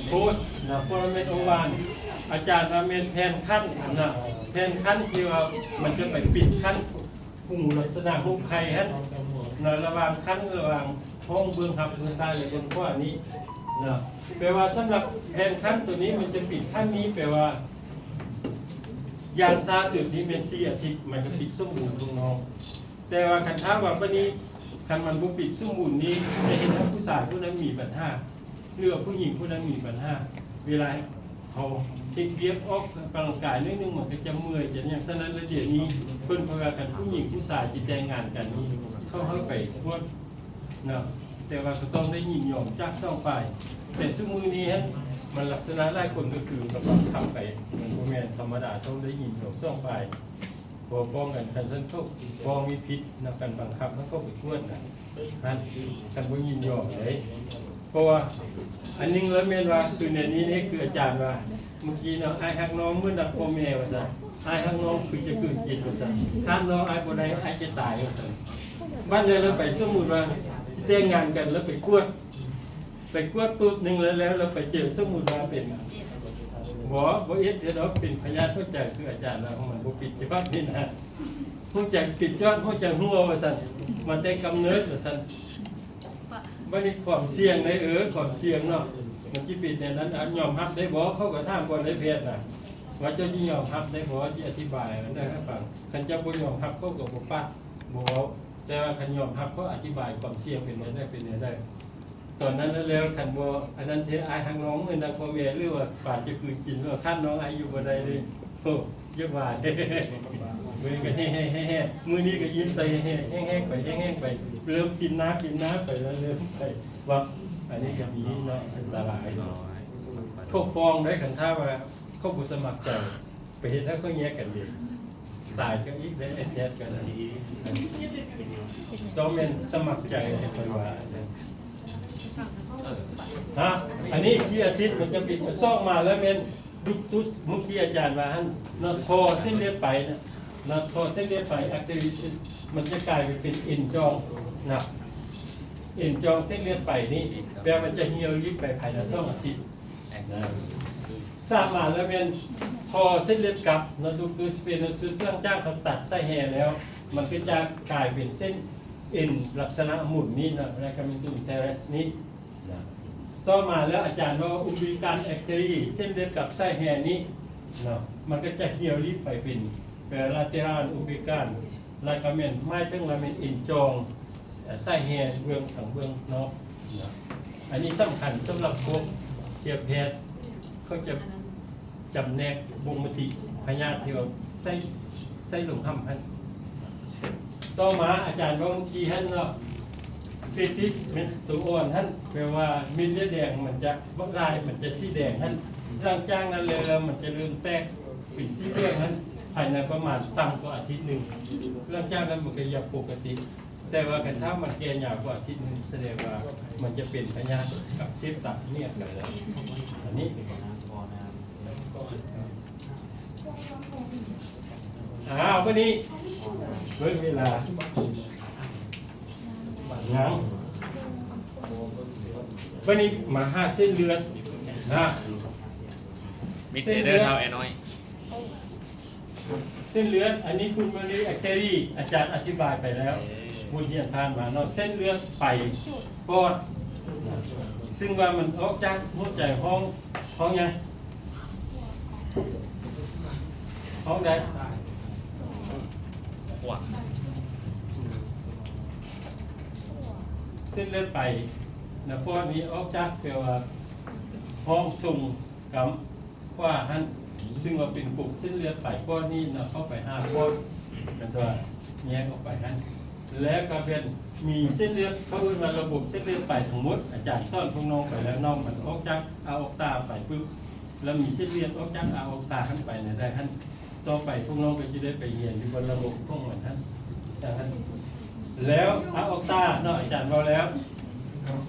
ໂພສນະ ບໍ່ແມ່ນໂອວານ ອາຈານວ່າແມ່ນແຜ່ນຄັ້ນນະ ແຜ່ນຄັ້ນທີ່ວ່າມັນຈະໄປປິດຄັ້ນ ຫູລັກສະນະຮູບໄຂ່ຫັ້ນນະ ລະຫວ່າງຄັ້ນ ລະຫວ່າງຫ້ອງເບື້ອງຮັບ ເບື້ອງຊ້າຍ ແລະ ເບື້ອງຂວານີ້ນະ ແປວ່າສຳລັບແຜ່ນຄັ້ນໂຕນີ້ ມັນຈະປິດຄັ້ນນີ້ ແປວ່າຢ່າງຊ້າສຸດນີ້ແມ່ນສີ່ອາທິດ ມັນຈະປິດສົມບູນຂອງນ້ອງ. ແຕ່ວ່າຄັນຖ້າວ່າບາດນີ້ ຄັນມັນບໍ່ປິດສົມບູນນີ້ ຈະເຮັດໃຫ້ຜູ້ຊາຍຜູ້ນັ້ນມີບັນຫາ ຫຼືວ່າຜູ້ຍິງຜູ້ນັ້ນມີບັນຫາ ເວລາເຮົາເຮັດວຽກອອກກຳລັງກາຍໜ້ອຍໜຶ່ງ ມັນກໍຈະເມື່ອຍຈະຫຍັງ. ສະນັ້ນແລ້ວ ດຽວນີ້ເພິ່ນເພາະວ່າ ຄັນຜູ້ຍິງຜູ້ຊາຍທີ່ແຕ່ງງານກັນນີ້ ເຂົາໃຫ້ໄປກວດເນາະ ແຕ່ວ່າກໍຕ້ອງໄດ້ຍິນຍອມຈາກສອງຝ່າຍ. ແຕ່ຊຸມື້ນີ້ຫັ້ນ ມັນລັກສະນະຫຼາຍຄົນກໍຄືບັງຄັບໄປ ມັນບໍ່ແມ່ນທຳມະດາ ຕ້ອງໄດ້ຍິນຍອມສອງຝ່າຍ. ບໍ່ຟ້ອງກັນ ຄັນຊັ້ນເຂົາຟ້ອງມີຜິດນຳການບັງຄັບໃຫ້ເຂົາໄປກວດນະ ຫັ້ນ ຄັນບໍ່ຍິນຍອມເດ້. ເພາະວ່າອັນໜຶ່ງລະແມ່ນວ່າ ຄືໃນນີ້ເດ້ ຄືອາຈານວ່າເມື່ອກີ້ເນາະ ອ້າຍຮັກນ້ອງເໝືອນດັ່ງພໍ່ແມ່ວ່າຊັ້ນ ອ້າຍຮັກນ້ອງຄືຈະກືນກິນວ່າຊັ້ນ ຂ້າມນ້ອງອ້າຍບໍ່ໄດ້ ອ້າຍຈະຕາຍວ່າຊັ້ນ. ບັດແລ້ວລະໄປ ສົມມຸດວ່າຊິແຕ່ງງານກັນ ລະໄປກວດ ໄປກວດປຸບໜຶ່ງແລ້ວ ແລ້ວລະໄປເຈີ ສົມມຸດວ່າເປັນ ບໍ່ ບໍ່ເອັດເທື່ອດອກ ເປັນພະຍາດຫົວໃຈ ຄືອາຈານວ່າ ມັນບໍ່ປິດຈອດນີ້ນະ ຫົວໃຈປິດຈອດ ຫົວໃຈຮົ່ວວ່າຊັ້ນ ມາແຕ່ກຳເນີດວ່າຊັ້ນ. ບັດນີ້ຄວາມສ່ຽງໃດ ເອີ ຄວາມສ່ຽງເນາະ ມັນຊິເປັນແນວນັ້ນ ອາ ຍອມຮັບໄດ້ບໍ່? ເຂົາກໍຖາມກ່ອນໃນແພດນະ ວ່າເຈົ້າຊິຍອມຮັບໄດ້ບໍ່? ຊິອະທິບາຍອັນໃດໃຫ້ຟັງ. ຄັນເຈົ້າບໍ່ຍອມຮັບ ເຂົາກໍບໍ່ປາກ ບໍ່ເວົ້າ. ແຕ່ວ່າຄັນຍອມຮັບ ເຂົາອະທິບາຍຄວາມສ່ຽງເປັນແນວໃດ ເປັນແນວໃດ. ຕອນນັ້ນແລ້ວ ຄັນບໍ່ອັນນັ້ນແທ້ ອ້າຍຮັກນ້ອງເໝືອນດັ່ງພໍ່ແມ່ ຫຼືວ່າປານຈະກືນກິນ ຫຼືວ່າຂ້າມນ້ອງອ້າຍຢູ່ບໍ່ໄດ້ເລີຍ. ໂອ້ ຢາກວ່າ ເບິ່ງກໍແຮະໆ ມື້ນີ້ກໍຍິ້ມໃສ່ແຮະໆ ແຮງໆ ໄປ ແຮງໆ ໄປ ເລີ່ມປິ່ນໜ້າ ປິ່ນໜ້າໄປແລ້ວ ເລີ່ມໄປ ວ່າ ອັນນີ້ກໍມີເນາະ ອັນຕະລາຍເນາະ. ເຂົາຟ້ອງໄດ້ ຄັນຖ້າວ່າເຂົາບໍ່ສະໝັກໃຈ ໄປເຮັດໃຫ້ເຂົາແຍກກັນເດ ຕາຍກັນອີກ ໄດ້ແອດແທດກັນອີກ. ຕ້ອງແມ່ນສະໝັກໃຈໃຫ້ເພິ່ນວ່າ ຮະ ອັນນີ້ສີ່ອາທິດມັນຈະປິດ. ສອງມາແລ້ວແມ່ນດຸກຕຸສ ເມື່ອກີ້ອາຈານວ່າຫັ້ນເນາະ ທໍ່ເສັ້ນເລືອດໄປນະ ເນາະ ທໍ່ເສັ້ນເລືອດໄປ ອາເຕີຣີຊິສ ມັນຈະກາຍໄປເປັນເອັນຈອງນະ ເອັນຈອງເສັ້ນເລືອດໄປນີ້ ແປວ່າມັນຈະຫ່ຽວລີບໄປພາຍໃນສອງອາທິດ. ສາມມາແລ້ວແມ່ນທໍ່ເສັ້ນເລືອດກັບເນາະ ດູກດູສເປໂນຊິສ ຫຼັງຈາກເຂົາຕັດສາຍແຮ່ແລ້ວ ມັນກໍຈະກາຍເປັນເສັ້ນເອັນລັກສະນະໝູນນີ້ເນາະ ລາຍກາເມັນຕຸນເທເຣສນີ້ນະ. ຕໍ່ມາແລ້ວອາຈານເວົ້າອຸມບິລິການແອັກເຕີຣີ ເສັ້ນເລືອດກັບສາຍແຮ່ນີ້ເນາະ ມັນກໍຈະຫ່ຽວລີບໄປເປັນ ເອີ ລາເຕີຣານອຸມບິລິການ ລາຍກາເມັນ ໝາຍເຖິງວ່າແມ່ນເອັນຈອງ ສາຍແຮ່ເບື້ອງທາງເບື້ອງນອກນະ. ອັນນີ້ສຳຄັນສຳລັບພວກເທຍບແພດ ເຂົາຈະຈຳແນກບົ່ງມະຕິພະຍາດທີ່ວ່າໃສ່ ໃສ່ລົງຫຳຫັ້ນ. ຕໍ່ມາອາຈານເວົ້າເມື່ອກີ້ຫັ້ນເນາະ ເຟຕິສ ເມັດໂຕອ່ອນຫັ້ນ ແປວ່າເມັດເລືອດແດງມັນຈະຫຼາຍ ມັນຈະສີແດງຫັ້ນ. ຫຼັງຈາກນັ້ນແລ້ວ ມັນຈະເລີ່ມແຕກເປັນສີເຫຼືອງຫັ້ນ ພາຍໃນປະມານຕ່ຳກວ່າອາທິດໜຶ່ງ. ຫຼັງຈາກນັ້ນມັນກໍຍັງປົກກະຕິ. ແຕ່ວ່າຄັນຖ້າມັນແກ່ຍາວກວ່າອາທິດໜຶ່ງ ສະແດງວ່າມັນຈະເປັນພະຍາດອັກເສບຕາມເໜືອໄປແລ້ວ. ອັນນີ້ ອ້າວ ບັດນີ້ເບິ່ງເວລາ ຍັງ ບັດນີ້ມາຫາເສັ້ນເລືອດນະ ມິດເດເດີເທົ່າແອນ້ອຍ. ເສັ້ນເລືອດ ອັນນີ້ຄຸນມາຣີ ແອັກເຕີຣີ ອາຈານອະທິບາຍໄປແລ້ວ ບົດຮຽນຜ່ານມາເນາະ ເສັ້ນເລືອດໄປປອດ ຊຶ່ງວ່າມັນອອກຈາກຫົວໃຈ ຫ້ອງ ຫ້ອງຫຍັງ? ຫ້ອງໃດ? ເສັ້ນເລືອດໄປນະ ປອດນີ້ອອກຈາກ ແປວ່າຫ້ອງສົ່ງກຳ ຂວາຫັ້ນ ຊຶ່ງວ່າເປັນກົກເສັ້ນເລືອດໄປປອດນີ້ນະ ເຂົ້າໄປຫາປອດ ແມ່ນຕົວະ ແຍກອອກໄປຫັ້ນ ແລ້ວກໍເປັນມີເສັ້ນເລືອດ ເຂົາເອີ້ນວ່າລະບົບເສັ້ນເລືອດໄປທັງໝົດ ອາຈານສອນພວກນ້ອງໄປແລ້ວເນາະ ມັນອອກຈາກອາອອກຕາໄປປຶບ ແລ້ວມີເສັ້ນເລືອດອອກຈາກອາອອກຕາຫັ້ນໄປໃນໃດຫັ້ນ ຕໍ່ໄປພວກນ້ອງກໍຈະໄດ້ໄປຮຽນຢູ່ວ່າລະບົບຂອງມັນຫັ້ນ ຈັ່ງຊັ້ນ ແລ້ວອາອອກຕາເນາະ ອາຈານເວົ້າແລ້ວ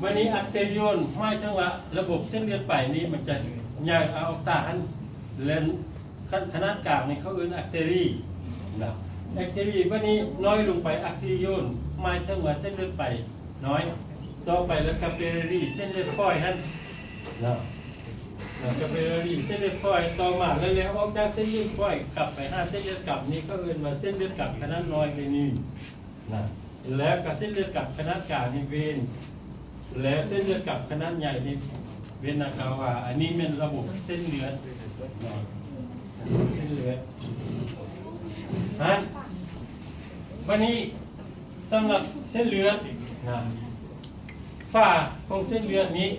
ບາດນີ້ອາເຕຣິໂອນ ໝາຍເຖິງວ່າລະບົບເສັ້ນເລືອດໄປນີ້ ມັນຈະໃຫຍ່ອາອອກຕາຫັ້ນ ແລະ ຂະໜາດກາງນີ້ເຂົາເອີ້ນອາເຕຣີນະ ອາເຕຣີ ບາດນີ້ນ້ອຍລົງໄປ ອາເຕຣິໂອນ ໝາຍເຖິງວ່າເສັ້ນເລືອດໄປນ້ອຍ ຕໍ່ໄປແລ້ວກາເປເຣຣີ ເສັ້ນເລືອດຝອຍຫັ້ນນະ. ນະ ກາປິລາຣີ ເສັ້ນເລືອດຝອຍ ຕໍ່ມາແລ້ວ ແລ້ວອອກຈາກເສັ້ນເລືອດຝອຍ ກັບໄປຫາເສັ້ນເລືອດກຳ ນີ້ເຂົາເອີ້ນວ່າເສັ້ນເລືອດກຳຂະໜາດນ້ອຍເວນີນນະ ແລ້ວກໍເສັ້ນເລືອດກຳຂະໜາດກາງນີ້ເວນ ແລ້ວເສັ້ນເລືອດກຳຂະໜາດໃຫຍ່ນີ້ເວນນາກາວາ. ອັນນີ້ແມ່ນລະບົບເສັ້ນເລືອດນະ ເສັ້ນເລືອດນະ. ບັດນີ້ ສຳລັບເສັ້ນເລືອດນະ ຝາຂອງເສັ້ນເລືອດນີ້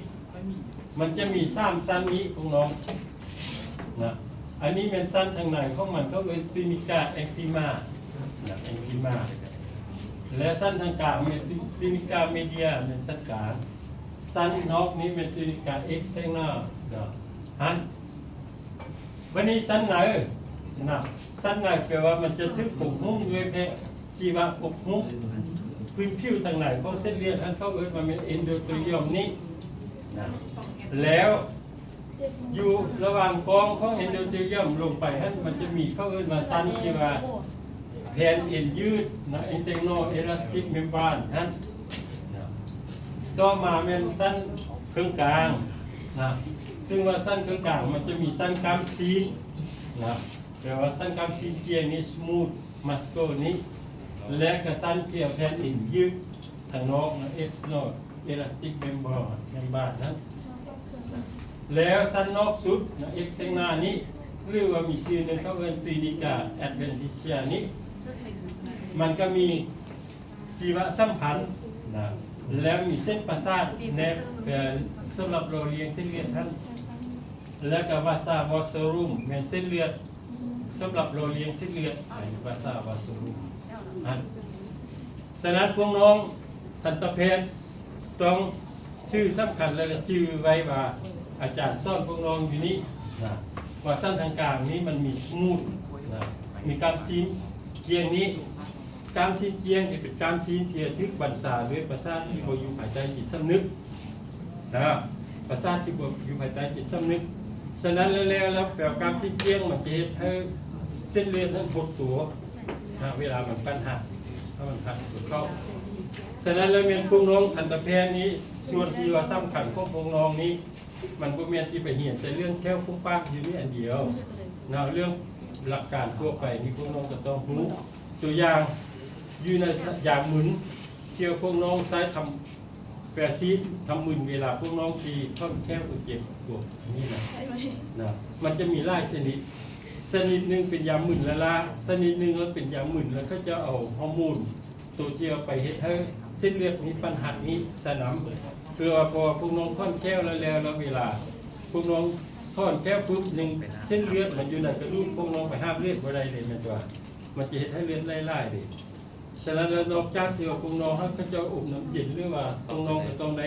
ມັນຈະມີສາມຊັ້ນນີ້ພວກນ້ອງນະ. ອັນນີ້ແມ່ນຊັ້ນທາງໃນຂອງມັນ ເຂົາເອີ້ນ tunica intima ນະ intima ແລະ ຊັ້ນທາງກາງແມ່ນ tunica media ແມ່ນຊັ້ນກາງ, ຊັ້ນນອກນີ້ແມ່ນ tunica externa ນະ. ຫັ້ນ ບັດນີ້ຊັ້ນໃນນະ ຊັ້ນໃນແປວ່າມັນຈະຖືກປົກຫຸ້ມດ້ວຍແຜ່ ທີ່ວ່າປົກຫຸ້ມພື້ນຜິວທາງໃນຂອງເສັ້ນເລືອດ ອັນເຂົາເອີ້ນວ່າແມ່ນ endothelium ນີ້ນະ. ແລ້ວຢູ່ລະຫວ່າງກ້ອງຂອງ endothelium ລົງໄປຫັ້ນ ມັນຈະມີ ເຂົາເອີ້ນວ່າຊັ້ນທີ່ວ່າແຜ່ນເອັນຍືດນະ internal elastic membrane ຫັ້ນນະ. ຕໍ່ມາແມ່ນຊັ້ນເຄິ່ງກາງນະ ຊຶ່ງວ່າຊັ້ນເຄິ່ງກາງມັນຈະມີຊັ້ນກ້າມຊີ້ນນະ ແປວ່າຊັ້ນກ້າມຊີ້ນກ້ຽງນີ້ smooth muscle ນີ້ ແລະ ກະຊັ້ນທີ່ວ່າແຜ່ນເອັນຍືດທາງນອກນະ external elastic membrane ນັ້ນ. ແລ້ວຊັ້ນນອກສຸດນະ externa ນີ້ ຫຼືວ່າມີຊື່ໜຶ່ງເຂົາເອີ້ນ tunica adventitia ນີ້ ມັນກະມີ ຈີວະສຳພັນນະ ແລ້ວມີເສັ້ນປະສາດແນບ ເອີ ສຳລັບຫຼໍ່ລ້ຽງເສັ້ນເລືອດຫັ້ນ ແລ້ວກະ vasa vasorum ແມ່ນເສັ້ນເລືອດສຳລັບຫຼໍ່ລ້ຽງເສັ້ນເລືອດ vasa vasorum ຫັ້ນ. ສະນັ້ນພວກນ້ອງທັນຕະແພດຕ້ອງ ຊື່ສຳຄັນ ແລະ ຈື່ໄວ້ວ່າອາຈານສອນພວກນ້ອງຢູ່ນີ້ນະ ວ່າຊັ້ນທາງກາງນີ້ມັນມີ smooth ນະ ມີກ້າມຊີ້ນກ້ຽງນີ້. ກ້າມຊີ້ນກ້ຽງນີ້ເປັນກ້າມຊີ້ນທີ່ຖືກບັນຊາດ້ວຍປະສາດທີ່ບໍ່ຢູ່ພາຍໃຕ້ຈິດສຳນຶກນະ ປະສາດທີ່ບໍ່ຢູ່ພາຍໃຕ້ຈິດສຳນຶກ. ສະນັ້ນແລ້ວ ແລ້ວແປວ່າກ້າມຊີ້ນກ້ຽງມັນຈະເຮັດໃຫ້ເສັ້ນເລືອດນັ້ນຫົດຕົວນະ ເວລາມັນປັນຫັກ ຖ້າມັນຫັກຕົວເຂົ້າ. ສະນັ້ນແລ້ວແມ່ນພວກນ້ອງທັນຕະແພດນີ້ ສ່ວນທີ່ວ່າສຳຄັນຂອງພວກນ້ອງນີ້ ມັນບໍ່ແມ່ນຊິໄປຮຽນແຕ່ເລື່ອງແຂ້ວປຸ້ງປາກຢູ່ນີ້ອັນດຽວນະ ເລື່ອງຫຼັກການທົ່ວໄປນີ້ພວກນ້ອງກໍຕ້ອງຮູ້. ຕົວຢ່າງ ຢູ່ໃນຢາມຶນ ທີ່ພວກນ້ອງໃຊ້ທຳແປຊີດ ທຳມຶນ ເວລາພວກນ້ອງທີ່ຖອນແຂ້ວ ເຈັບພວກນີ້ນະ ນະ ມັນຈະມີຫຼາຍຊະນິດ. ຊະນິດໜຶ່ງເປັນຢາມຶນລ້າໆ, ຊະນິດໜຶ່ງລະເປັນຢາມຶນ ລະເຂົາຈະເອົາຮໍໂມນ ໂຕທີ່ເອົາໄປເຮັດໃຫ້ເສັ້ນເລືອດມີປັນຫັກນີ້ສະນຳ ເພື່ອວ່າ ເພາະວ່າພວກນ້ອງຖອນແຂ້ວແລ້ວ ແລ້ວ ແລ້ວເວລາພວກນ້ອງຖອນແຂ້ວປຶບ ໜຶ່ງ ເສັ້ນເລືອດມັນຢູ່ໃນກະດູກ ພວກນ້ອງໄປຫາບເລືອດບໍ່ໄດ້ເດ້ ແມ່ນຕົວະ ມັນຈະເຮັດໃຫ້ເລືອດໄຫຼຫຼາຍເດ້. ສະນັ້ນແລ້ວ ນອກຈາກທີ່ວ່າພວກນ້ອງເຮົາ ເຂົາເຈົ້າອົບນ້ຳເຢັນ ຫຼືວ່າພວກນ້ອງກໍຕ້ອງໄດ້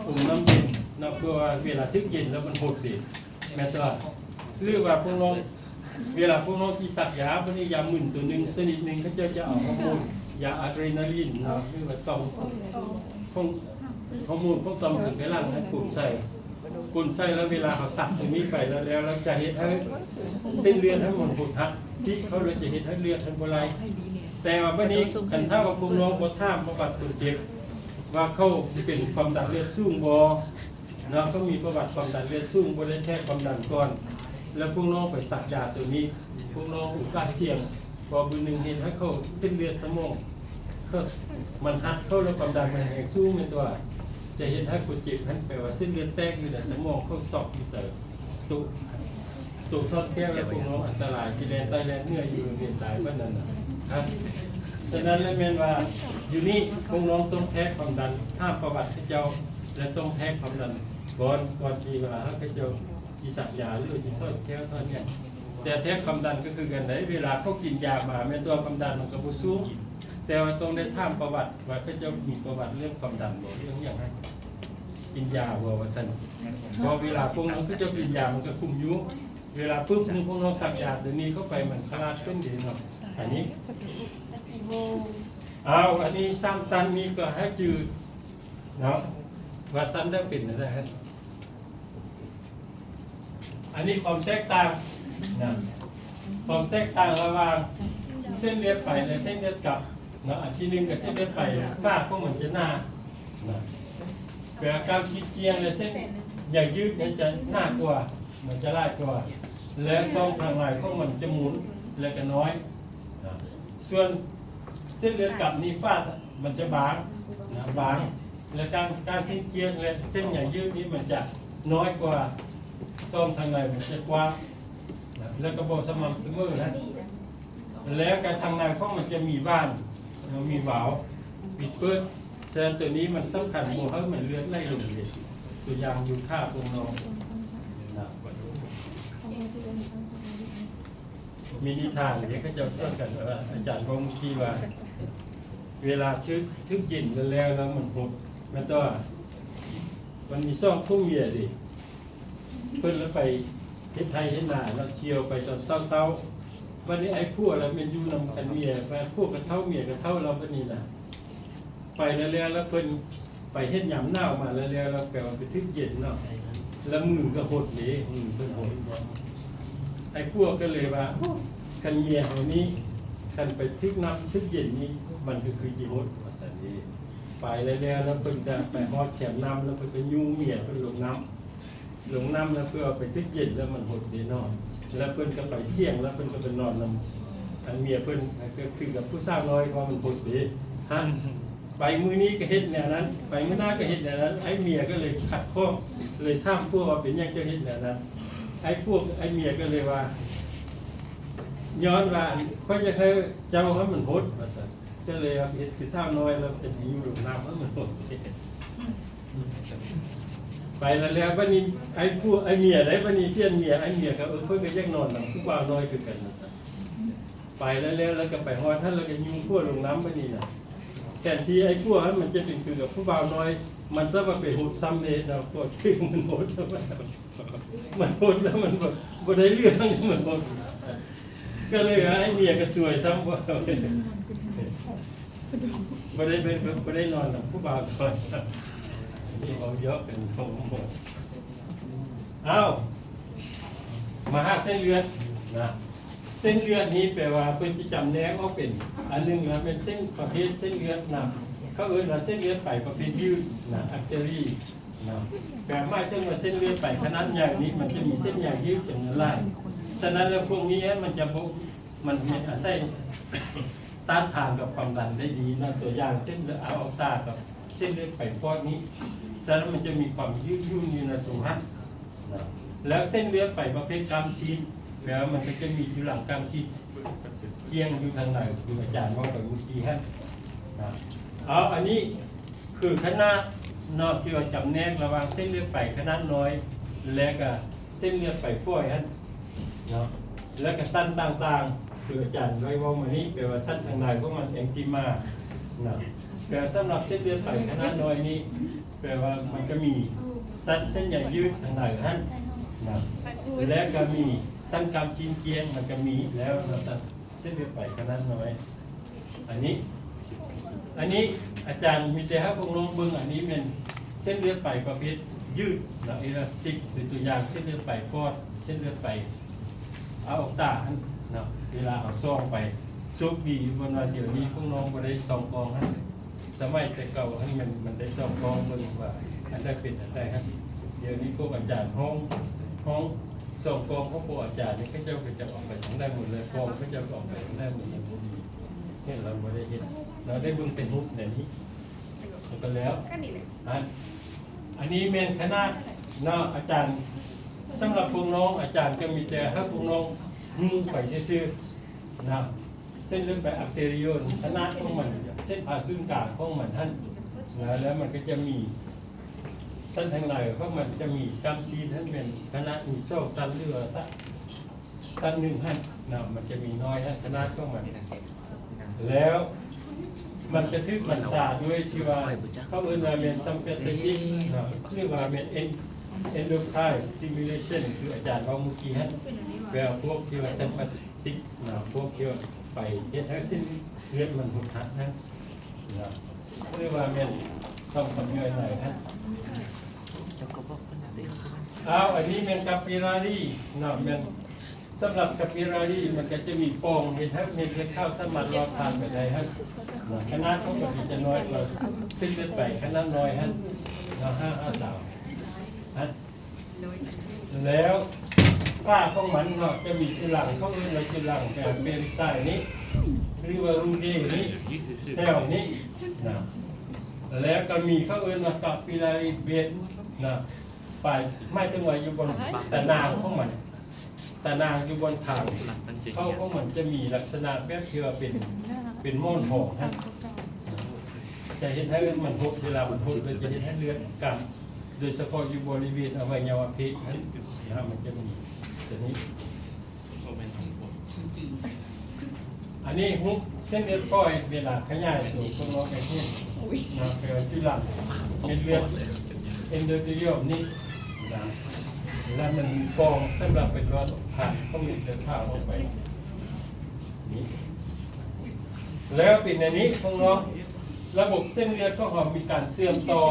ອົບນ້ຳເຢັນເນາະ ເພື່ອວ່າເວລາຖືກເຢັນແລ້ວມັນຫົດເດ້ ແມ່ນຕົວະ ຫຼືວ່າພວກນ້ອງ ເວລາພວກນ້ອງຊິສັກຢາ ພວກນີ້ຢາມຶນໂຕໜຶ່ງ ຊະນິດໜຶ່ງ ເຂົາເຈົ້າຈະເອົາຮໍໂມນ ຢາອາດຣະນາລີນເນາະ ຫຼືວ່າຕ່ອມຂອງ ຮໍໂມນຂອງຕ່ອມໄຂໄຂຫຼັງຫັ້ນປົນໃສ່ ປົນໃສ່ແລ້ວ ເວລາເຮົາສັກໂຕນີ້ໄປແລ້ວ ແລ້ວ ແລ້ວຈະເຮັດໃຫ້ເສັ້ນເລືອດຫັ້ນມັນຫົດຫັກຕິດເຂົ້າ ແລ້ວຈະເຮັດໃຫ້ເລືອດຫັ້ນບໍ່ໄຫຼ. ແຕ່ວ່າບັດນີ້ ຄັນຖ້າວ່າພວກນ້ອງບໍ່ຖາມປະຫວັດຄົນເຈັບ ວ່າເຂົາເປັນຄວາມດັນເລືອດສູງບໍ່ ເນາະ ເຂົາມີປະຫວັດຄວາມດັນເລືອດສູງ ບໍ່ໄດ້ແທກຄວາມດັນກ່ອນ ແລ້ວພວກນ້ອງໄປສັກຢາໂຕນີ້ ພວກນ້ອງໂອກາດສ່ຽງ ເພາະວ່າມື້ໜຶ່ງເຮັດໃຫ້ເຂົາເສັ້ນເລືອດສະໝອງ ເຂົາ ມັນຮັດເຂົ້າ ແລ້ວຄວາມດັນມັນແຮງສູງ ແມ່ນຕົວະ ຈະເຮັດໃຫ້ຄົນເຈັບຫັ້ນ ແປວ່າເສັ້ນເລືອດແຕກຢູ່ໃນສະໝອງ ເຂົາຊັອກຢູ່ໃນໂຕ ໂຕທອດແກ້ວ ແລະ ພວກນ້ອງອັນຕະລາຍ ທີ່ແລ່ນໃຕ້ແລ່ນເໜືອຢູ່ໂຮງຮຽນຕາຍປານນັ້ນນະ. ສະນັ້ນແລ້ວແມ່ນວ່າ ຢູ່ນີ້ພວກນ້ອງຕ້ອງແທກຄວາມດັນ ຖາມປະຫວັດເຂົາເຈົ້າ ແລະ ຕ້ອງແທກຄວາມດັນກ່ອນ ກ່ອນທີ່ວ່າເຂົາເຈົ້າຊິສັກຢາ ຫຼື ຊິຖອນແຂ້ວຖອນຫຍັງ. ແຕ່ແທກຄວາມດັນກໍຄືກັນໄດ໋ ເວລາເຂົາກິນຢາມາ ແມ່ນຕົວະຄວາມດັນມັນກໍບໍ່ສູງ ແຕ່ວ່າຕ້ອງໄດ້ຖາມປະຫວັດວ່າເຂົາເຈົ້າມີປະຫວັດເລື່ອງຄວາມດັນບໍ່ ເລື່ອງຫຍັງຫັ້ນ ກິນຢາບໍ່ ວ່າຊັ້ນ. ເພາະເວລາພວກນ້ອງເຂົາເຈົ້າກິນຢາມັນກໍຄຸມຢູ່ ເວລາປຶບ ພວກນ້ອງສັກຢາໂຕນີ້ເຂົ້າໄປ ມັນຂະຫຼາດຂຶ້ນເດ້ເນາະ. ອັນນີ້ ເອົາ ອັນນີ້ສາມຊັ້ນນີ້ກໍໃຫ້ຈື່ເນາະ ວ່າຊັ້ນໃດເປັນແນວໃດ. ອັນນີ້ຄວາມແຕກຕ່າງນະ ຄວາມແຕກຕ່າງລະຫວ່າງເສັ້ນເລືອດໄປ ແລະ ເສັ້ນເລືອດກັບເນາະ. ອັນທີໜຶ່ງກໍເສັ້ນເລືອດໄປ ຝາຂອງມັນຈະໜານະ ແປວ່າກ້າມຊີ້ນກ້ຽງ ແລະ ເສັ້ນ ໃຍຢືດມັນຈະໜາກວ່າ ມັນຈະຫຼາຍກວ່າ ແລະ ຊ່ອງທາງໃນຂອງມັນຈະໝຸນ ແລະ ກະນ້ອຍ. ສ່ວນເສັ້ນເລືອດກຳນີ້ຝາມັນຈະບາງນະ ບາງ ແລະ ການ ການສິ້ນກຽງ ແລະ ເສັ້ນໃຍຢືດນີ້ມັນຈະນ້ອຍກວ່າ ຊ່ອງທາງໃນມັນຈະກວ້າງນະ ແລະ ກະບໍ່ສະໝ່ຳສະເໝີນະ. ແລ້ວກະທາງໃນຂອງມັນຈະມີຫວ່ານ ແລ້ວມີວາວປິດເປີດ. ສະນັ້ນໂຕນີ້ມັນສຳຄັນບໍ່ໃຫ້ມັນເລືອດໄຫຼລົງເດ. ຕົວຢ່າງຢູ່ຂາພວກນ້ອງນະ ມີນິທານເດ ເຂົາເຈົ້າເວົ້າກັນວ່າ ອາຈານເວົ້າມື້ກີ້ວ່າ ເວລາຖືກ ຖືກເຢັນແລ້ວ ແລ້ວມັນຫົດ ແມ່ນຕົວະ ມັນມີສອງຜົວເມຍເດ. ເພິ່ນລະໄປເຮັດໄຮ່ເຮັດນາເນາະ ທ່ຽວໄປຕອນເຊົ້າໆ. ບັດນີ້ໄອ້ຜົວລະແມ່ນຢູ່ນຳກັນເມຍ ຜົວກະເຖົ້າເມຍກະເຖົ້າແລ້ວ ບັດນີ້ນະ ໄປແລ້ວໆ ລະເພິ່ນໄປເຮັດຍາມໜາວມາແລ້ວໆ ລະແປວ່າໄປຖືກເຢັນເນາະ ລະມືກະຫົດເດ ມືເພິ່ນຫົດ. ໄອ້ຜົວກະເລີຍວ່າ ໂອ້ ຄັນເມຍເຮົານີ້ ຄັນໄປຖືກນ້ຳຖືກເຢັນນີ້ ມັນກະຄືຊິຫົດ ວ່າຊັ້ນເດ. ໄປແລ້ວໆ ລະເພິ່ນກະໄປຮອດແຄມນ້ຳ ລະເພິ່ນກະຍູ້ເມຍເພິ່ນລົງນ້ຳ ລົງນ້ຳແລ້ວເພື່ອໄປຖືກເຢັນ ແລ້ວມັນຫົດເດເນາະ. ແລ້ວເພິ່ນກະໄປຖຽງ ແລ້ວເພິ່ນກະໄປນອນນຳອັນເມຍເພິ່ນ ກະຄືກັບຜູ້ສາວນ້ອຍ ເພາະມັນຫົດເດຫັ້ນ. ໄປມື້ນີ້ກະເຮັດແນວນັ້ນ ໄປມື້ໜ້າກະເຮັດແນວນັ້ນ. ໄອ້ເມຍກະເລີຍຂັດຂ້ອງ ເລີຍຖາມຜົວວ່າ ເປັນຫຍັງເຈົ້າເຮັດແນວນັ້ນ? ໄອ້ຜົວ ໄອ້ເມຍກະເລີຍວ່າ ຍ້ອນວ່າຂ້ອຍຢາກໃຫ້ເຈົ້າຫັ້ນມັນຫົດ ວ່າຊັ້ນ. ກະເລີຍເຮັດຄືສາວນ້ອຍ ແລ້ວເປັນຢູ່ລົງນ້ຳ ມັນຫົດ. ໄປແລ້ວ ແລ້ວບັດນີ້ໄອ້ຜົວ ໄອ້ເມຍໄດ໋ ບັດນີ້ປ່ຽນເມຍ ໄອ້ເມຍກະ ເອີ ຂ້ອຍກະຢາກນອນນຳຜູ້ບ່າວນ້ອຍຄືກັນ ວ່າຊັ້ນ. ໄປແລ້ວ ແລ້ວກະໄປຮອດຫັ້ນ ແລ້ວກະຍູ້ຜົວລົງນ້ຳ ບັດນີ້ນະ ແທນທີ່ໄອ້ຜົວຫັ້ນມັນຈະເປັນຄືກັບຜູ້ບ່າວນ້ອຍ ມັນຊະວ່າໄປຫົດຊ້ຳເດເນາະ. ຜົວຖືກມັນຫົດ ມັນຫົດແລ້ວມັນບໍ່ ບໍ່ໄດ້ເລື່ອງ ມັນຫົດ. ກະເລີຍວ່າໄອ້ເມຍກະຊວຍຊ້ຳ ບໍ່ ບໍ່ໄດ້ໄປ ບໍ່ໄດ້ນອນນຳຜູ້ບ່າວນ້ອຍຊ້ຳ. ນີ້ເວົ້າຢອກກັນທັງໝົດ. ອ້າວ ມາຫາເສັ້ນເລືອດນະ. ເສັ້ນເລືອດນີ້ແປວ່າເພິ່ນຈະຈຳແນກອອກເປັນ ອັນໜຶ່ງລະແມ່ນເສັ້ນປະເພດເສັ້ນເລືອດນະ ເຂົາເອີ້ນວ່າເສັ້ນເລືອດໄປປະເພດຢືດນະ artery ເນາະ ແປໝາຍເຖິງວ່າເສັ້ນເລືອດໄປຂະໜາດໃຫຍ່ນີ້ ມັນຈະມີເສັ້ນໃຍຢືດຈຳນວນຫຼາຍ. ສະນັ້ນແລ້ວພວກນີ້ມັນຈະບໍ່ ມັນ ມັນອາໄສຕ້ານທານກັບຄວາມດັນໄດ້ດີເນາະ. ຕົວຢ່າງເຊັ່ນ ເລືອດອອກຕາກັບເສັ້ນເລືອດໄປປອດນີ້ ສະນັ້ນມັນຈະມີຄວາມຢືດຫຍຸ່ນຢູ່ໃນຕົວຫັ້ນນະ. ແລ້ວເສັ້ນເລືອດໄປປະເພດກ້າມຊີ້ນ ແປວ່າມັນກະຈະມີຈຸລັງກ້າມຊີ້ນກ້ຽງຢູ່ທາງໃນ ຄືອາຈານເວົ້າໄປມື້ກີ້ຫັ້ນນະ. ເອົາ ອັນນີ້ ຄືຂະໜາດເນາະ ທີ່ວ່າຈຳແນກລະຫວ່າງເສັ້ນເລືອດໄປຂະໜາດນ້ອຍ ແລະກະເສັ້ນເລືອດໄປຝອຍຫັ້ນເນາະ ແລະກະຊັ້ນຕ່າງໆ ຄືອາຈານໄດ້ເວົ້າມານີ້ ແປວ່າຊັ້ນທາງໃນຂອງມັນ anthema ເນາະ ແຕ່ສຳລັບເສັ້ນເລືອດໄປຂະໜາດນ້ອຍນີ້ ແປວ່າມັນກະມີຊັ້ນເສັ້ນໃຍຢືດທາງໃນຫັ້ນເນາະ ແລະກະມີຊັ້ນກ້າມຊີ້ນກ້ຽງ ມັນກະມີແລ້ວເນາະ ຊັ້ນເສັ້ນເລືອດໄປຂະໜາດນ້ອຍ. ອັນນີ້ ອັນນີ້ອາຈານມີແຕ່ໃຫ້ພວກນ້ອງເບິ່ງ ອັນນີ້ແມ່ນເສັ້ນເລືອດໄປປະເພດຢືດເນາະ elastic ຄືຕົວຢ່າງເສັ້ນເລືອດໄປປອດ ເສັ້ນເລືອດໄປອາອອກຕາຫັ້ນເນາະ ເວລາເຮົາສ່ອງໄປ. ໂຊກດີຢູ່ເພິ່ນວ່າດຽວນີ້ພວກນ້ອງບໍ່ໄດ້ສ່ອງກ້ອງຫັ້ນ ສະໄໝແຕ່ເກົ່າຫັ້ນແມ່ນມັນໄດ້ສ່ອງກ້ອງເບິ່ງວ່າອັນໃດເປັນອັນໃດຫັ້ນ. ດຽວນີ້ພວກອາຈານຫ້ອງ ຫ້ອງສ່ອງກ້ອງຂອງພວກອາຈານນີ້ ເຂົາເຈົ້າກະຈະອອກໄປທາງໃດໝົດເລີຍ ກ້ອງເຂົາເຈົ້າກະອອກໄປທາງໃດໝົດເລີຍ ບໍ່ມີ ເຫັນລະບໍ່ໄດ້ເຫັນ ລະໄດ້ເບິ່ງແຕ່ຮູບແນວນີ້ ແລ້ວກະແລ້ວ. ອັນ ອັນນີ້ແມ່ນຂະໜາດເນາະອາຈານ. ສຳລັບພວກນ້ອງ ອາຈານກະມີແຕ່ໃຫ້ພວກນ້ອງຮູ້ໄປຊື່ໆນະ. ເສັ້ນເລືອດໄປ arteriole ຂະໜາດຂອງມັນ ເສັ້ນຜ່າສູນກາງຂອງມັນຫັ້ນນະ ແລ້ວມັນກະຈະມີ ຊັ້ນທາງໃນຂອງມັນຈະມີກ້າມຊີ້ນຫັ້ນແມ່ນຂະໜາດມີສອງຊັ້ນ ຫຼືວ່າຊັ້ນ ຊັ້ນໜຶ່ງຫັ້ນນະ ມັນຈະມີນ້ອຍຫັ້ນຂະໜາດຂອງມັນ ແລ້ວມັນຈະຖືກບັນຊາດ້ວຍທີ່ວ່າເຂົາເອີ້ນວ່າແມ່ນ sympathetic ນະ ຫຼືວ່າແມ່ນ en- endocrine stimulation ຄືອາຈານເວົ້າມື້ກີ້ຫັ້ນ ແປວ່າພວກທີ່ວ່າ sympathetic ນະ ພວກທີ່ວ່າໄປເຮັດໃຫ້ເສັ້ນເລືອດມັນຫົດຫັດຫັ້ນນະ ຫຼືວ່າແມ່ນຄວາມຂອນຍ່ອຍໃນຫັ້ນ. ອ້າວ ອັນນີ້ແມ່ນ capillary ເນາະ ແມ່ນ ສຳລັບ capillary ມັນກະຈະມີປ່ອງເຮັດໃຫ້ເມັດເລືອດຂາວສາມາດລອດຜ່ານໄປໄດ້ຫັ້ນເນາະ ຂະໜາດຂອງມັນກະຈະນ້ອຍກວ່າເສັ້ນເລືອດໄປຂະໜາດນ້ອຍຫັ້ນເນາະ ຫ້າ ຫ້າ ສາມ ຫັ້ນ. ແລ້ວຝາຂອງມັນເນາະ ຈະມີຈຸລັງ ເຂົາເອີ້ນວ່າຈຸລັງແປເປລິກໄຊນີ້ ຫຼືວ່າຣູເດນີ້ ແຖວນີ້ນະ ແລ້ວກໍມີ ເຂົາເອີ້ນວ່າ ຄາປິລາຣີເບດນະ ປາຍ ໝາຍເຖິງວ່າຢູ່ບົນຕາໜ່າງຂອງມັນ ຕາໜ່າງຢູ່ບົນທາງ ເຂົ້າຂອງມັນຈະມີລັກສະນະແບບທີ່ວ່າເປັນ ເປັນໝອນຮອງຫັ້ນ ຈະເຮັດໃຫ້ມັນຫົດ ເວລາມັນຫົດແລ້ວຈະເຮັດໃຫ້ເລືອດກັນ ໂດຍສະເພາະຢູ່ບໍລິເວນອະໄວຍະວະເພດຫັ້ນນະ ມັນຈະມີຕົວນີ້ ອັນນີ້ຮູບເສັ້ນເລືອດຝອຍ ເວລາຂະຫຍາຍໂຕຂ້າງນອກໃຫ້ເຫັນນະ ແປວ່າຈຸລັງເມັດເລືອດເອັນໂດເທຣຽມນີ້ນະ ແລ້ວມັນມີປ່ອງສຳລັບໄປຫຼອດຜ່ານຂອງເມັດເລືອດຂາວອອກໄປນີ້ ແລ້ວເປັນອັນນີ້ຂ້າງນອກ ລະບົບເສັ້ນເລືອດຂອງເຮົາມີການເຊື່ອມຕໍ່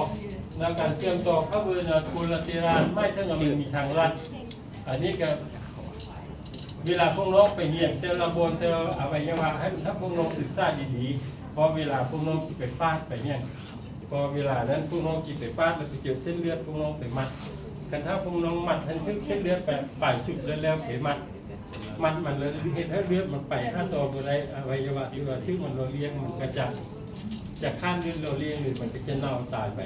ແລ້ວການເຊື່ອມຕໍ່ເຂົາເອີ້ນວ່າໂຄລາເຕຣານ ໝາຍເຖິງວ່າມັນມີທາງລັດ ອັນນີ້ກໍເວລາພວກນ້ອງໄປຮຽນແຕ່ລະບ່ອນ ແຕ່ລະອະໄວຍະວະ ໃຫ້ ຖ້າພວກນ້ອງສຶກສາດີໆ ເພາະເວລາພວກນ້ອງຊິໄປປາດໄປຫຍັງ ເພາະເວລານັ້ນພວກນ້ອງຊິໄປປາດ ແລ້ວໄປເຈີເສັ້ນເລືອດ ພວກນ້ອງໄປມັດ ຄັນຖ້າພວກນ້ອງມັດໃຫ້ຖືກເສັ້ນເລືອດປາຍ ປາຍສຸດແລ້ວ ແລ້ວໄປມັດ ມັດມັນແລ້ວເຮັດໃຫ້ເລືອດມັນໄປຫາຕໍ່ບໍ່ໄດ້ ອະໄວຍະວະທີ່ວ່າຖືກມັນຫຼໍ່ລ້ຽງ ມັນກໍຈະ ຈະຂາດເລືອດຫຼໍ່ລ້ຽງ ຫຼືມັນກໍຈະເນົ່າຕາຍໄປ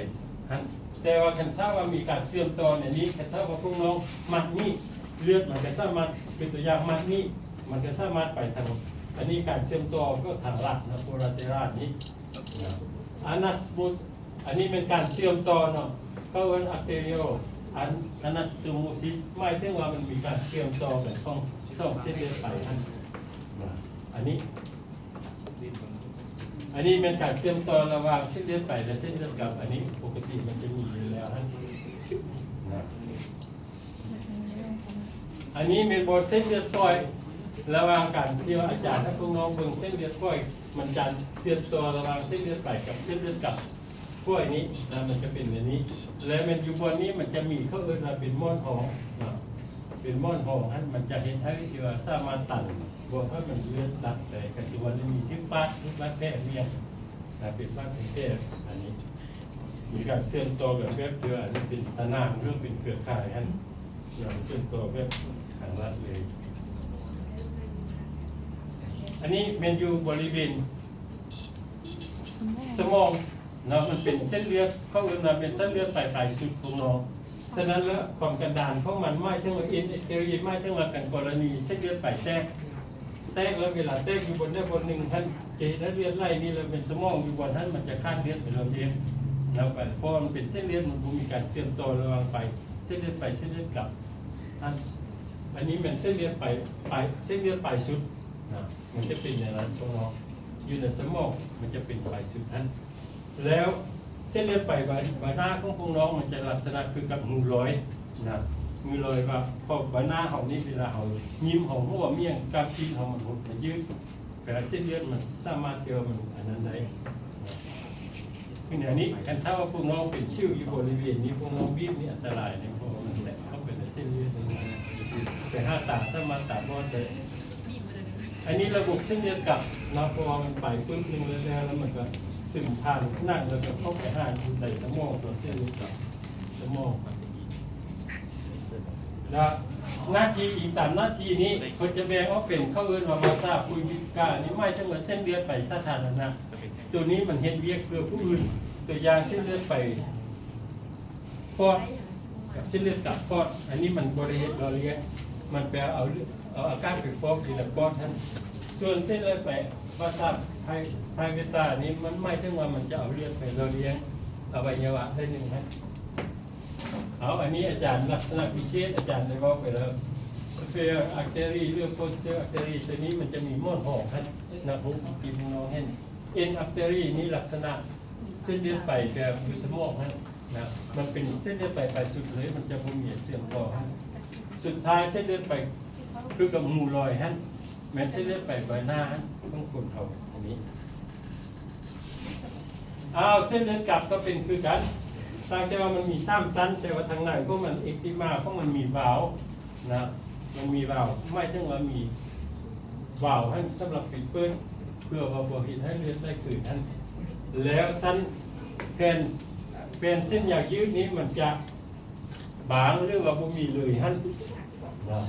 ຫັ້ນ ແຕ່ວ່າຄັນຖ້າວ່າມີການເຊື່ອມຕໍ່ໃນນີ້ ຄັນຖ້າວ່າພວກນ້ອງມັດນີ້ ເລືອດມັນກໍສາມາດ ເປັນຕົວຢ່າງມັດນີ້ ມັນກໍສາມາດໄປທາງ ອັນນີ້ການເຊື່ອມຕໍ່ກໍທາງລັດນະ ໂຄລາເຕຣານນີ້ນະ ອານາສະມຸດ ອັນນີ້ແມ່ນການເຊື່ອມຕໍ່ເນາະ ເຂົາເອີ້ນອາເຕຣຽວ ອານາສະໂຕໂມຊິສ ໝາຍເຖິງວ່າມັນມີການເຊື່ອມຕໍ່ກັນຂອງສອງເສັ້ນເລືອດໄປຫັ້ນນະ ອັນນີ້ ອັນນີ້ແມ່ນການເຊື່ອມຕໍ່ລະຫວ່າງເສັ້ນເລືອດໄປ ແລະ ເສັ້ນເລືອດກັບ ອັນນີ້ປົກກະຕິມັນຈະມີຢູ່ແລ້ວຫັ້ນນະ ອັນນີ້ແມ່ນບໍ່ເສັ້ນເລືອດຝອຍ ລະຫວ່າງການທີ່ວ່າອາຈານໃຫ້ພວກນ້ອງເບິ່ງເສັ້ນເລືອດຝອຍ ມັນຈະເຊື່ອມຕໍ່ລະຫວ່າງເສັ້ນເລືອດໄປກັບເສັ້ນເລືອດກັບ ພວກອັນນີ້ນະ ມັນຈະເປັນແບບນີ້ ແລະ ແມ່ນຢູ່ບ່ອນນີ້ມັນຈະມີ ເຂົາເອີ້ນວ່າເປັນໝອນຮອງນະ ເປັນໝອນຮອງຫັ້ນ ມັນຈະເຮັດໃຫ້ທີ່ວ່າສາມາດຕັນບໍ່ໃຫ້ມັນເລືອດຫຼັກໄປ ກໍຄືວ່າມີຖືກບາດ ຖືກບາດແຜມີຫຍັງນະ ເປັນບາດແຜ ອັນນີ້ມີການເຊື່ອມຕໍ່ກັນແບບທີ່ວ່າ ອັນນີ້ເປັນຕາໜ່າງ ຫຼືເປັນເຄືອຂ່າຍຫັ້ນນະ ເຊື່ອມຕໍ່ແບບທາງລັດເລີຍ ອັນນີ້ແມ່ນຢູ່ບໍລິເວນສະໝອງ ເນາະ ມັນເປັນເສັ້ນເລືອດ ເຂົາເອີ້ນວ່າເປັນເສັ້ນເລືອດໄປປາຍສຸດຂອງນ້ອງ ສະນັ້ນແລ້ວ ຄວາມກັນດານຂອງມັນ ໝາຍເຖິງວ່າເອັນເອັກເຕຣີ ໝາຍເຖິງວ່າກັນກໍລະນີເສັ້ນເລືອດໄປແຕກ ແຕກແລ້ວເວລາແຕກຢູ່ບ່ອນໃດບ່ອນໜຶ່ງຫັ້ນ ຈະເຮັດໃຫ້ເລືອດໄຫຼນີ້ ແລ້ວເປັນສະໝອງຢູ່ບ່ອນຫັ້ນ ມັນຈະຂາດເລືອດໄປລຳເດັບ ແລ້ວໄປ ເພາະວ່າມັນເປັນເສັ້ນເລືອດ ມັນບໍ່ມີການເຊື່ອມຕໍ່ລະຫວ່າງໄປ ເສັ້ນເລືອດໄປ ເສັ້ນເລືອດກັບ ອັນ ອັນນີ້ແມ່ນເສັ້ນເລືອດໄປ ໄປ ເສັ້ນເລືອດໄປສຸດນະ ມັນຈະເປັນແນວນັ້ນ ຂອງເຮົາ ຢູ່ໃນສະໝອງ ມັນຈະເປັນໄປສຸດຫັ້ນ ແລ້ວເສັ້ນເລືອດໄປໃບ ໃບໜ້າຂອງພວກນ້ອງ ມັນຈະລັກສະນະຄືກັບມືລອຍນະ ມືລອຍວ່າ ເພາະໃບໜ້າເຮົານີ້ ເວລາເຮົາຍິ້ມ ເຮົາຫົວ ມີຫຍັງ ກາບຕີນເຮົາມັນຫົດ ມັນຍືດ ເວລາເສັ້ນເລືອດມັນສາມາດທີ່ວ່າມັນອັນນັ້ນໄດ້ນະ ຄືແນວນີ້ ຄັນຖ້າວ່າພວກນ້ອງເປັນສິວຢູ່ບໍລິເວນນີ້ ພວກນ້ອງບີບນີ້ອັນຕະລາຍເດ້ ເພາະວ່າມັນແຕະເຂົ້າໄປໃນເສັ້ນເລືອດນີ້ນະ ໄປຫາຕາ ສາມາດຕາບອດໄດ້ ອັນນີ້ລະບົບເສັ້ນເລືອດກັບເນາະ ເພາະວ່າມັນໄປປຶບໜຶ່ງແລ້ວ ແລ້ວມັນກໍຊຶມຜ່ານໜັງ ແລ້ວກໍເຂົ້າໄປຫາຢູ່ໃນສະໝອງ ຕົວເສັ້ນເລືອດກັບສະໝອງ ແລ້ວໜ້າທີ່ອີງຕາມໜ້າທີ່ນີ້ ເພິ່ນຈະແບ່ງອອກເປັນ ເຂົາເອີ້ນວ່າ ວາສາປຸຍວິກາ ນີ້ໝາຍເຖິງວ່າເສັ້ນເລືອດໄປສາທາລະນະ ໂຕນີ້ມັນເຮັດວຽກເພື່ອຜູ້ອື່ນ ຕົວຢ່າງເສັ້ນເລືອດໄປປອດ ກັບເສັ້ນເລືອດກັບປອດ ອັນນີ້ມັນບໍ່ໄດ້ເຮັດຫຼໍ່ລ້ຽງ ມັນໄປເອົາເລືອດ ເອົາອາກາດໄປຟອກຢູ່ໃນປອດຫັ້ນ ສ່ວນເສັ້ນເລືອດໄປປະສາດໄພ ໄພເວຕານີ້ ມັນໝາຍເຖິງວ່າມັນຈະເອົາເລືອດໄປຫຼໍ່ລ້ຽງອະໄວຍະວະໄດ້ໜຶ່ງຫັ້ນ ເອົາ ອັນນີ້ອາຈານລັກສະນະພິເສດ ອາຈານໄດ້ເວົ້າໄປແລ້ວ superior artery ຫຼື posterior artery ຕົວນີ້ມັນຈະມີໝອນຮອງຫັ້ນນະ ຮູບທີ່ນ້ອງເຫັນ end artery ນີ້ລັກສະນະເສັ້ນເລືອດໄປແບບຢູ່ສະໝອງຫັ້ນນະ ມັນເປັນເສັ້ນເລືອດໄປປາຍສຸດເລີຍ ມັນຈະບໍ່ມີເຊື່ອມຕໍ່ຫັ້ນ ສຸດທ້າຍເສັ້ນເລືອດໄປຄືກັບຮູລອຍຫັ້ນ ແມ່ນເສັ້ນເລືອດໄປໃບໜ້າຫັ້ນຂອງຄົນເຮົາ ອັນນີ້ ອ້າວ ເສັ້ນເລືອດກັບກໍເປັນຄືກັນ ຕ່າງແຕ່ວ່າມັນມີສາມຊັ້ນ ແຕ່ວ່າທາງໃນຂອງມັນ ເອັກຕິມາຂອງມັນມີວາວນະ ມັນມີວາວ ໝາຍເຖິງວ່າມີວາວຫັ້ນສຳລັບປິດເປີດ ເພື່ອວ່າບໍ່ເຮັດໃຫ້ເລືອດໄຫຼຄືນຫັ້ນ ແລ້ວຊັ້ນແຜ່ນ ແຜ່ນເສັ້ນຢາງຍືດນີ້ມັນຈະ ບາງ ຫຼືວ່າບໍ່ມີເລີຍຫັ້ນນະ.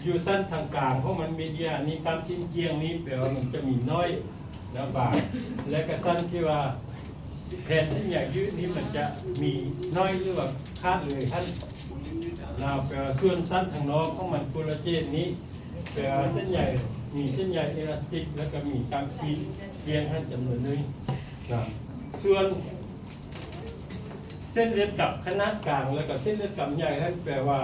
ຢູ່ຊັ້ນທາງກາງຂອງມັນ ເມດຽນນີ້ ຕາມຊີ້ນກ້ຽງນີ້ ແປວ່າມັນຈະມີໜ້ອຍນະ ບາງ ແລະກະຊັ້ນທີ່ວ່າແຜ່ນເສັ້ນໃຍຍືດນີ້ ມັນຈະມີໜ້ອຍ ຫຼືວ່າຂາດເລີຍຫັ້ນນະ. ແປວ່າສ່ວນຊັ້ນທາງນອກຂອງມັນ ໂຄລາເຈນນີ້ ແປວ່າເສັ້ນໃຍ ມີເສັ້ນໃຍເອລາສຕິກ ແລະກະມີຕາມຊີ້ນກ້ຽງຫັ້ນຈຳນວນໜຶ່ງນະ. ສ່ວນ ເສັ້ນເລືອດກັບຂະໜາດກາງ ແລະກະເສັ້ນເລືອດກັບໃຫຍ່ຫັ້ນ ແປວ່າ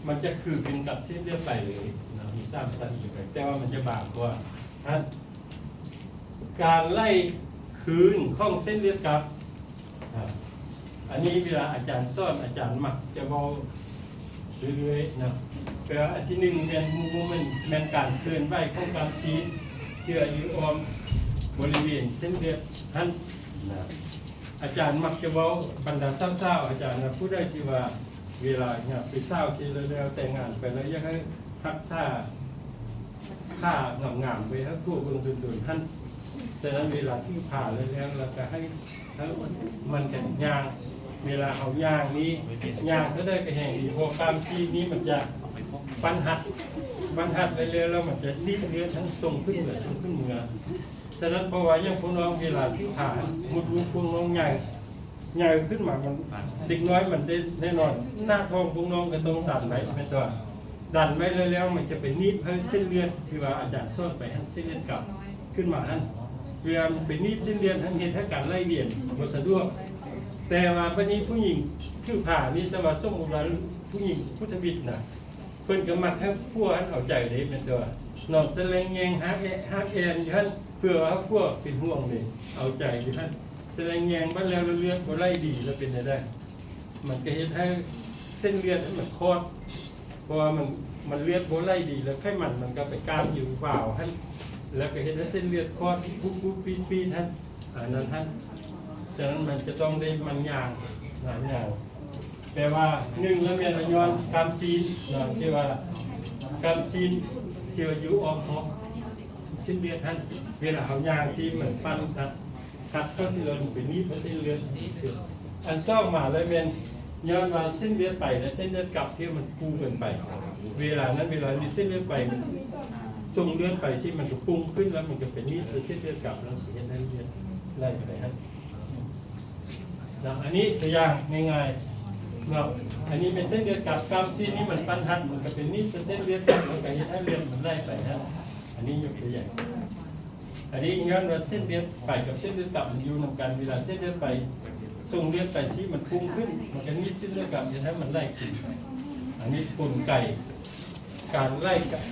ມັນຈະຄືກັນກັບເສັ້ນເລືອດໄປເລີຍເນາະ ມີສາມຊັ້ນຂຶ້ນໄປ ແຕ່ວ່າມັນຈະບາງກວ່າຫັ້ນ. ການໄຫຼຄືນຂອງເສັ້ນເລືອດກັບ ອາ ອັນນີ້ເວລາອາຈານສອນ ອາຈານມັກຈະເວົ້າເລື້ອຍໆນະ. ແປວ່າອັນທີໜຶ່ງແມ່ນ movement ແມ່ນການເຄື່ອນໄຫວຂອງກ້າມຊີ້ນທີ່ຢູ່ອ້ອມບໍລິເວນເສັ້ນເລືອດຫັ້ນນະ. ອາຈານມັກຈະເວົ້າ ບັນດາສາວໆ ອາຈານນະ ຜູ້ໃດທີ່ວ່າເວລາຍາມເປັນສາວຊິແລ້ວ ແລ້ວແຕ່ງງານໄປແລ້ວ ຢາກໃຫ້ຮັກສາຂາງາມໆໄວ້ໃຫ້ຜົວເບິ່ງດົນໆຫັ້ນ. ສະນັ້ນເວລາຖືພາແລ້ວ ແລ້ວກະໃຫ້ ໃຫ້ມັນກະຍ່າງ ເວລາເຮົາຍ່າງນີ້ ຍ່າງເທົ່າໃດກະແຮ່ງດີ ເພາະກ້າມຊີ້ນນີ້ມັນຈະບັ້ນຮັດ ບັ້ນຮັດໄວ້ແລ້ວ ແລ້ວມັນຈະໜີບເລືອດຫັ້ນສົ່ງຂຶ້ນເມືອ ສົ່ງຂຶ້ນເມືອ. ສະນັ້ນເພາະວ່າຢ່າງພວກນ້ອງເວລາຖືພາ ມົດລູກພວກນ້ອງໃຫຍ່ ໃຫຍ່ຂຶ້ນມາ ມັນ ເດັກນ້ອຍມັນໄດ້ແນ່ນອນ ໜ້າທ້ອງພວກນ້ອງກະຕ້ອງດັນໄວ້ ແມ່ນບໍ່? ດັນໄວ້ແລ້ວ ແລ້ວມັນຈະໄປໜີບໃຫ້ເສັ້ນເລືອດທີ່ວ່າອາຈານສອນໄປຫັ້ນ ເສັ້ນເລືອດກັບຂຶ້ນມາຫັ້ນ ເວລາມັນໄປໜີບເສັ້ນເລືອດຫັ້ນ ເຮັດໃຫ້ການໄຫຼວຽນບໍ່ສະດວກ. ແຕ່ວ່າບັດນີ້ຜູ້ຍິງຖືພານີ້ ສະວ່າສົມມຸດວ່າຜູ້ຍິງພຸດທະບິດນະ ເພິ່ນກະມັກໃຫ້ຜົວຫັ້ນເອົາໃຈເດ້ ແມ່ນບໍ່? ນອນສະແລງແຍງ ຮາກແອ ຮາກແອນຢູ່ຫັ້ນ ເພື່ອວ່າຜົວເປັນຫ່ວງເດ້ ເອົາໃຈຢູ່ຫັ້ນ ສະແລງແຍງບັດແລ້ວ ແລ້ວເລືອດບໍ່ໄຫຼດີ ແລ້ວເປັນແນວໃດ? ມັນກະເຮັດໃຫ້ເສັ້ນເລືອດຫັ້ນມັນຂອດ ເພາະວ່າມັນ ມັນເລືອດບໍ່ໄຫຼດີ ແລ້ວໄຂມັນມັນກະໄປກາງຢູ່ວາວຫັ້ນ ແລ້ວກະເຮັດໃຫ້ເສັ້ນເລືອດຂອດ ປຸດໆປີດໆຫັ້ນ ອັນນັ້ນຫັ້ນ. ສະນັ້ນມັນຈະຕ້ອງໄດ້ໝັ່ນຍ່າງ ໝັ່ນຍ່າງ ແປວ່າໜຶ່ງລະແມ່ນວ່າຍ້ອນກ້າມຊີ້ນເນາະ ທີ່ວ່າກ້າມຊີ້ນທີ່ວ່າຢູ່ອ້ອມຮອບເສັ້ນເລືອດຫັ້ນ ເວລາເຮົາຍ່າງຊີ້ ມັນປັ້ນຄັດ ຄັດເຂົ້າຊີ້ ແລ້ວມັນໄປໜີບເອົາເສັ້ນເລືອດ. ອັນສອງມາລະແມ່ນຍ້ອນວ່າເສັ້ນເລືອດໄປ ແລະເສັ້ນເລືອດກັບທີ່ມັນຄູ່ກັນໄປ ເວລານັ້ນ ເວລາມີເສັ້ນເລືອດໄປ ມັນສົ່ງເລືອດໄປຊີ້ ມັນກະປຸ້ງຂຶ້ນ ແລ້ວມັນກະໄປໜີບເອົາເສັ້ນເລືອດກັບ ແລ້ວຊິເຮັດໃຫ້ເລືອດໄຫຼໄປຫັ້ນ. ເນາະ ອັນນີ້ຕົວຢ່າງງ່າຍໆເນາະ. ອັນນີ້ແມ່ນເສັ້ນເລືອດກັບ ກ້າມຊີ້ນນີ້ມັນປັ້ນຮັດ ມັນກະໄປໜີບເສັ້ນເລືອດກັບ ແລ້ວກະເຮັດໃຫ້ເລືອດມັນໄຫຼໄປຫັ້ນ. ອັນນີ້ຍົກຕົວຢ່າງ ອັນນີ້ຍ້ອນວ່າເສັ້ນເລືອດໄປກັບເສັ້ນເລືອດກັບມັນຢູ່ນຳກັນ ເວລາເສັ້ນເລືອດໄປ ສົ່ງເລືອດໄປຊີ້ ມັນປຸ້ງຂຶ້ນ ມັນກະໜີບເສັ້ນເລືອດກັບ ເຮັດໃຫ້ມັນໄຫຼຂຶ້ນ. ອັນນີ້ກົນໄກການໄຫຼກັບ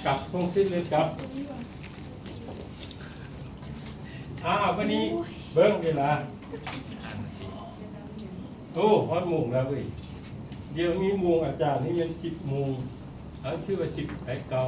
ກັບຂອງເສັ້ນເລືອດກັບ. ອ້າວ ບັດນີ້ເບິ່ງເວລາ ໂອ້ ຮອດໂມງແລ້ວເວີຍ. ດຽວນີ້ໂມງອາຈານນີ້ແມ່ນສິບໂມງ ເອົາ ຖືວ່າສິບແປດເກົ້າ